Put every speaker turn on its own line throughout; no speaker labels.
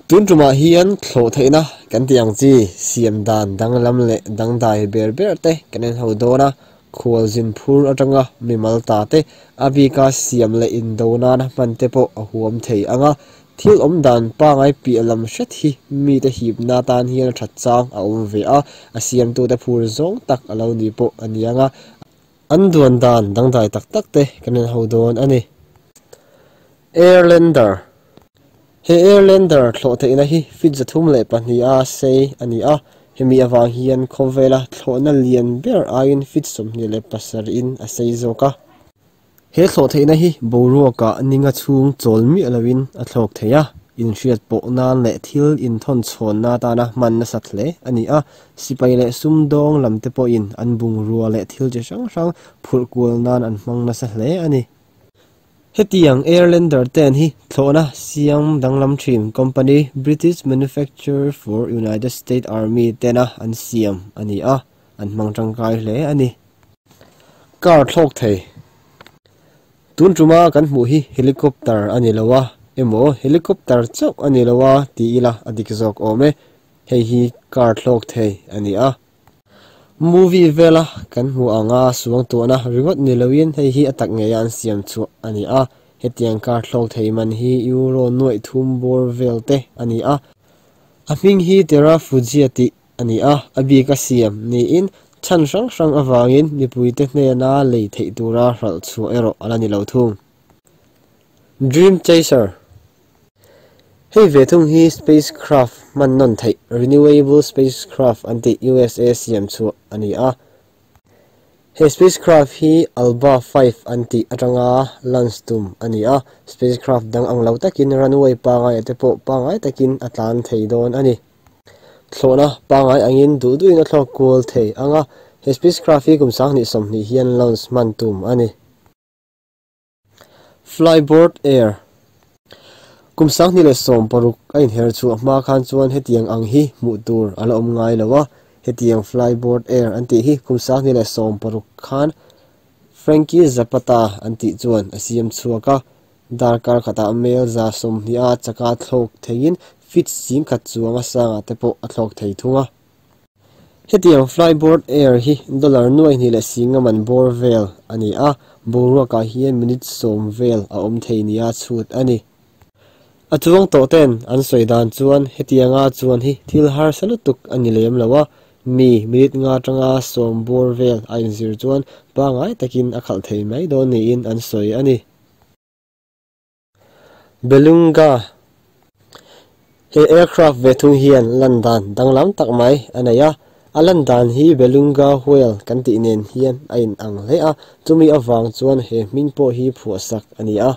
Tun tumah hian thlawh theihna kan tih ang chi siam dan danglam leh dangdai ber ber te kan en ho dawn a, khualzin phur atanga mimal ta te a bika siam leh indo nana hman te pawh a huam thei ang a, thil awm dan pangai piah lam hret hi mite hipna atan hian a that chang a awm ve a, a siamtute phur zawng tak a lo ni pawh a ni ang a, an duan dan dangdai tak tak te kan en ho dawn a ni. Airlander. He Airlander thlawh theihna hi feet 302 a sei a ni a, hemi avang hian khawvela thlawhna lian ber aiin feet 27 in a sei zawk a. He thlawh theihna hi boruakah ninga chhung chawl miah loin a thlawk thei a, inhriat pawh nan leh thil inthawn chhawnna atana hman nasat hle a ni a, sipai leh sumdawng lam te pawhin an bungrua leh thil chi hrang hrang phurh kual nan an hmang nasa hle a ni. Hetiang Airlander ten hi thlawhna siam danglam thin company British Manufacture for United States Army tena an siam a ni a, an hmang tangkai hle a ni. Car thlawk thei. Tun tuma kan hmuh hi helicopter a ni lo a, emaw helicopter chauh a ni lo a ti ila a dik zawk awm e. Hei hi car thlawk thei a ni a. Movie vela kan hmuh anga suangtuahna ringawt ni loin hei hi a tak ngeia an siam chhuah a ni a. Hetiang car thlawk thei man hi euro nuaih thum bawr vel te a ni a. A hming hi Terrafugia tih a ni a, a bik a siam niin chhan hrang hrang avangin mipuite hnena lei theih tura hralh chhuah erawh a la ni lo thung. Dream Chaser. Hei ve thung hi spacecraft hman nawn theih renewable spacecraft an tih USA siam chhuah a ni a. He spacecraft hi Alba 5 an tih atanga launch tum a ni a, spacecraft dang ang lo takin runway pangai te pawh pangai takin a tlan thei dawn a ni. Thlawhna pangai angin duh duhin a thlawk kual thei ang a, he spacecraft hi kum 2020 hian launch hman tum a ni. Flyboard Air. Kum 2016 a inher chhuah hma khan chuan hetiang ang hi hmuh tur a la awm ngai lo a, hetiang Flyboard Air an tih hi kum 2016 khan Frankie Zapata an tih chuan a siam chhuak a, darkar khatah mel 120 a chaka thlawk theiin feet 10,000 chuanga sangah te pawh a thlawk thei thung a. Hetiang Flyboard Air hi dollar nuai hnih leh singa man bawr vel a ni a, boruakah hian minute 10 vel a awm thei nia chhut a ni. A chuang tawh ten an sawi dan chuan hetianga chuan hi thil harsa lutuk a ni lem lo a, mi minute nga atanga 10 bawr vel a inzir chuan pangai takin a khalh thei mai dawn niin an sawi a ni. Belunga. He aircraft ve thung hian lan dan danglam tak mai a nei a, a lan dan hi Belunga whale kan tih nen hian a in ang hle a, chumi avang chuan he hming pawh hi phuah sak a ni a.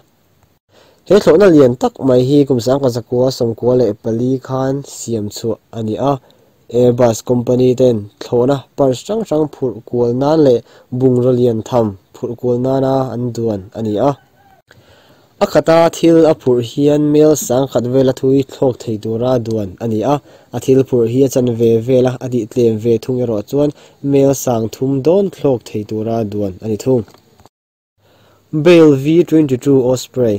He thlawhna lian tak mai hi kum 1994 khan siam chhuah a ni a, Airbus company ten thlawhna parts hrang hrang phurh kual nan leh bungraw lian tham phurh kual nana an duan a ni a. A khata thil a phurh hian mel 10,000 vela thui thlawk thei tura duan a ni a, a thil phurh hi a chan ve vela a tih tlem ve thung erawh chuan mel 3000 dawn thlawk thei tura duan a ni thung. Bell V-22 Osprey.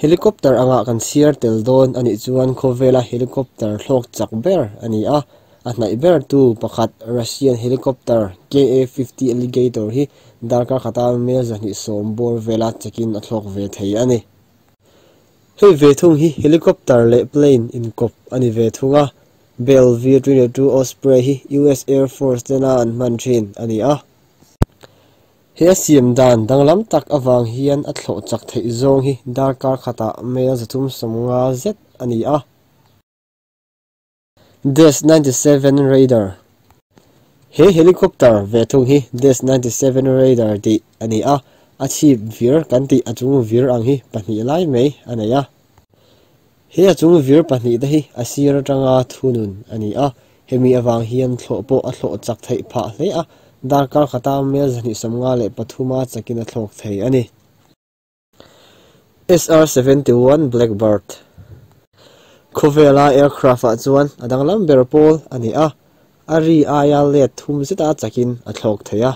Helicopter anga kan chhiar tel dawn anih chuan khawvela helicopter thlawk chak ber a ni a, a hnaih ber tu pakhat Russian helicopter KA-50 Alligator hi darkar khata mel 210 bawr vela chakin a thlawk ve thei a ni. Hei ve thung hi helicopter leh plane inkawp a ni ve thung a, Bell V-22 Osprey hi US Air Force tena an hman thin a ni a. He a siam dan danglam tak awang hian a thlawh chak theih zawng hi darkar khatah mel 350 zet a ni a. Dash 97 Raider. He helicopter ve thung hi Dash 97 Raider tih a ni a, a chhip vir kan tih a chung vir ang hi pahnih lai mai a nei a. He a chung vir pahnih te hi a sir atanga thunun a ni a, hemi awang hian thlawh pawh a thlawh chak theih phah hle a, darkar khata mel 253 a chakin a thlawk thei a ni. SR-71 Blackbird. Khawvela aircraft ah chuan a danglam ber pawl a ni a, a ri aia let thum zeta chakin a thlawk thei a.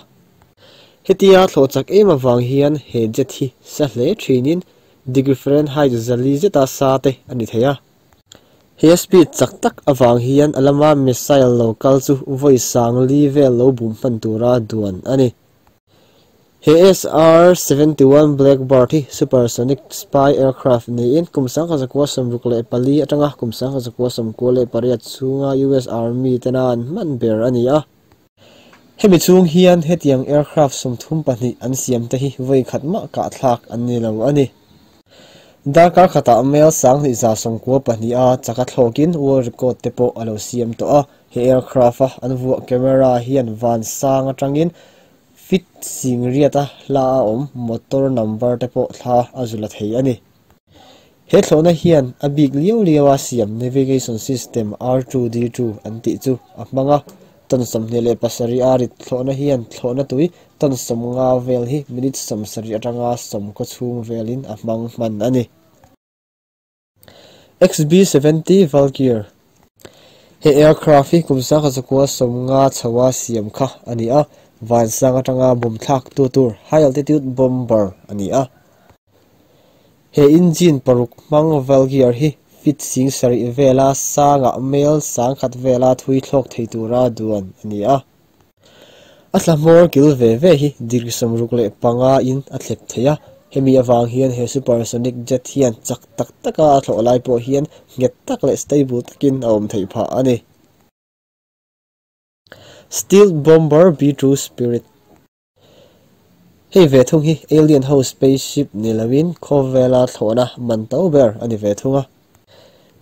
Hetia thlawh chak em awang hian he jet hi sa hle thinin degree Fahrenheit 400 zeta sa te a ni thei a. He a speed chak tak avang hian a lama missile lo kal chu vawi sang li vel lo bum hman tura duan a ni. He SR-71 Blackbird hi supersonic spy aircraft niin kum 1964 atanga kum 1998 chhunga US Army tena an hman ber a ni a. Hemi chhung hian hetiang aircraft 32 an siam te hi vawi khat mah kah thlak an ni lo a ni. Darkar khatah mel 2192 a chaka thlawkin world record te pawh a lo siam tawh a. He aircraft a an vuah camera hian van sang atangin fit sing riat a hla a awm motor number te pawh thla a zula thei a ni. He thlawhna hian a bik liau liau a siam navigation system R2-D2 an tih chu a hmang a. Ton 27 a rit thlawhna hian thlawhna tui ton 50 vel hi minute 70 atanga 90 chhung velin a hmang hman a ni. XB-70 Valkyrie. He aircraft hi kum 1950 chhoa siam kha a ni a, van sang atanga bum thlak tu tur high altitude bomber a ni a. He engine paruk hmang Valkyrie hi fit sing sarih vela sanga mel sangkhat vela thui thlawk thei tura duan a ni a. A thlahmawr kil ve ve hi degree 65 in a thlep thei a. Hemi awang hian he supersonic jet hian chak tak taka a thlawh lai pawh hian nghet tak leh stable takin a awm theih phah a ni. Stealth Bomber B-2 Spirit. Hei ve thung hi alien ho spaceship ni lovin khawvela thlawhna man to ber a ni ve thung a.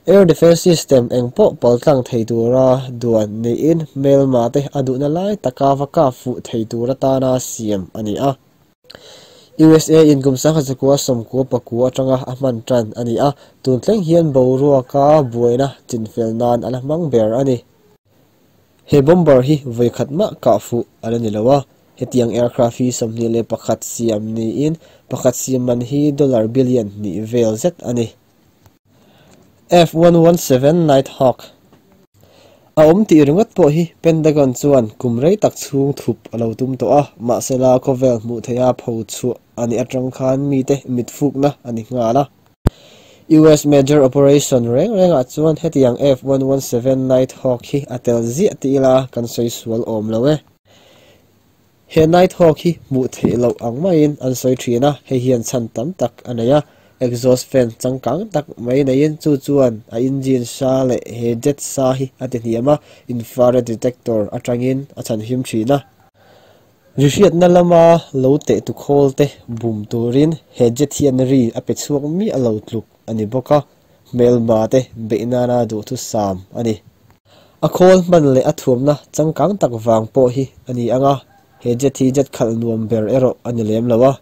Air defense system eng pawh paltlang thei tura duan niin hmelma te a duhna lai taka va ka fuh thei tur atana siam a ni a. USA in kum 1999 atanga a hman tan a ni a, tun thleng hian boruaka buaina chinfel nan a la hmang ber a ni. He bomber hi vawi khat mah kah fuh a la ni lo a. Hetiang aircraft hi 21 siam niin pakhat siam man hi dollar billion ni vel zet a ni. F-117 Nighthawk. A awm tih ringawt pawh hi Pentagon chuan kum rei tak chhung thup a lo tum tawh a, mahsela khawvel hmuh theih a pho chhuah a ni atang khan mite mitfukna a ni nghal a. US Major Operation reng rengah chuan hetiang F-117 Nighthawk hi a tel ziah ti ila kan sawi sual awm lo e. He Nighthawk hi hmuh theih loh ang maiin an sawi thin a, hei hian chhan tam tak a nei a. Exhaust fan changkang tak mai neiin chu chuan a engine sa leh he jet sa hi a ti hniam a, infrared detector atangin a chhan him thin a. Ri hriatna lama lo teh tu khawl te bum turin he jet hian ri a pe chhuak miah lo tluk a ni bawk a, hmelma te beih nana duhthu sam a ni. A khawl hman leh a thuamna changkang tak vang pawh hi a ni anga, he jet hi jet khalh nuam ber erawh a ni lem lo a.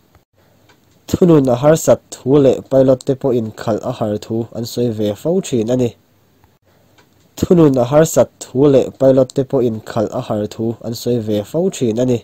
Thunun a harsat thu leh pilot te pawhin khalh a har thu an sawi ve fo thin a ni. Thunun a harsat thu leh pilot te pawhin khalh a har thu an sawi ve fo thin a ni.